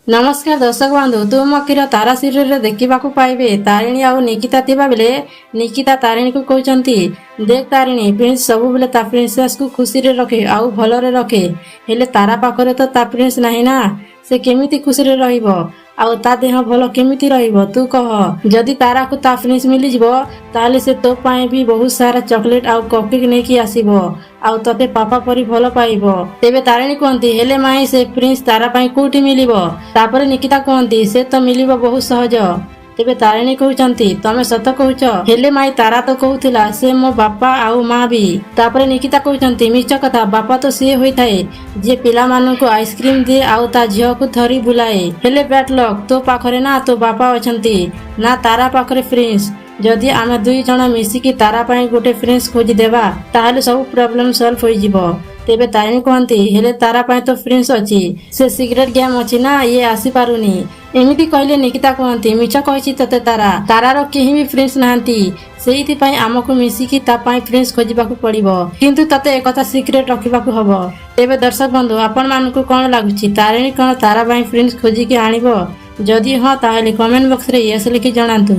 ନମସ୍କାର ଦର୍ଶକ ବନ୍ଧୁ, ତୁମକିର ତାରା ସିରିଏଲରେ ଦେଖିବାକୁ ପାଇବେ, ତାରିଣୀ ଆଉ ନିକିତା ଥିବା ବେଳେ ନିକିତା ତାରିଣୀକୁ କହୁଛନ୍ତି, "ଦେଖ ତାରିଣୀ, ପ୍ରିନ୍ସ ସବୁବେଳେ ତା ପ୍ରିନ୍ସେସକୁ ଖୁସିରେ ରଖେ ଆଉ ଭଲରେ ରଖେ। ହେଲେ ତାରା ପାଖରେ ତ ତା ପ୍ରିନ୍ସ ନାହିଁ ନା, ସେ କେମିତି ଖୁସିରେ ରହିବ ଆଉ ତା ଦେହ ଭଲ କେମିତି ରହିବ, ତୁ କହ? ଯଦି ତାରାକୁ ତା ପ୍ରିନ୍ସ ମିଳିଯିବ, ତାହେଲେ ସେ ତୋ ପାଇଁ ବି ବହୁତ ସାରା ଚକୋଲେଟ ଆଉ କପକେକ୍ ନେଇକି ଆସିବ ଆଉ ତତେ ପାପା ପରି ଭଲ ପାଇବ।" ତେବେ ତାରିଣୀ କୁହନ୍ତି, "ହେଲେ ମାଇଁ, ସେ ପ୍ରିନ୍ସ ତାରା ପାଇଁ କୋଉଠି ମିଳିବ?" ତାପରେ ନିକିତା କୁହନ୍ତି, "ସେ ତ ମିଳିବ ବହୁତ ସହଜ।" ତେବେ ତାରିଣୀ କହୁଛନ୍ତି, "ତମେ ସତ କହୁଛ? ହେଲେ ମାଇଁ, ତାରା ତ କହୁଥିଲା ସେ ମୋ ବାପା ଆଉ ମା ବି।" ତାପରେ ନିକିତା କହୁଛନ୍ତି, "ମିଛ କଥା। ବାପା ତ ସିଏ ହୋଇଥାଏ, ଯିଏ ପିଲାମାନଙ୍କୁ ଆଇସ୍କ୍ରିମ ଦିଏ ଆଉ ତା ଝିଅକୁ ଧରି ବୁଲାଏ। ହେଲେ ବ୍ୟାଡ୍ ଲକ୍, ତୋ ପାଖରେ ନା ତୋ ବାପା ଅଛନ୍ତି, ନା ତାରା ପାଖରେ ପ୍ରିନ୍ସ। ଯଦି ଆମେ ଦୁଇ ଜଣ ମିଶିକି ତାରା ପାଇଁ ଗୋଟେ ପ୍ରିନ୍ସ ଖୋଜିଦେବା, ତାହେଲେ ସବୁ ପ୍ରୋବ୍ଲେମ ସଲ୍ଭ ହୋଇଯିବ।" ତେବେ ତାରିଣୀ କୁହନ୍ତି, "ହେଲେ ତାରା ପାଇଁ ତ ପ୍ରିନ୍ସ ଅଛି, ସେ ସିକ୍ରେଟ ଗେମ୍ ଅଛି ନା, ଇଏ ଆସିପାରୁନି।" ଏମିତି କହିଲେ ନିକିତା କୁହନ୍ତି, "ମିଛ କହିଛି ତତେ ତାରା। ତାରାର କେହି ବି ପ୍ରିନ୍ସ ନାହାନ୍ତି। ସେଇଥିପାଇଁ ଆମକୁ ମିଶିକି ତା ପାଇଁ ପ୍ରିନ୍ସ ଖୋଜିବାକୁ ପଡିବ। କିନ୍ତୁ ତତେ ଏକଥା ସିକ୍ରେଟ ରଖିବାକୁ ହବ।" ତେବେ ଦର୍ଶକ ବନ୍ଧୁ, ଆପଣମାନଙ୍କୁ କଣ ଲାଗୁଛି? ତାରିଣୀ କଣ ତାରା ପାଇଁ ପ୍ରିନ୍ସ ଖୋଜିକି ଆଣିବ? ଯଦି ହଁ, ତାହେଲେ କମେଣ୍ଟ ବକ୍ସରେ ୟେସ୍ ଲେଖି ଜଣାନ୍ତୁ।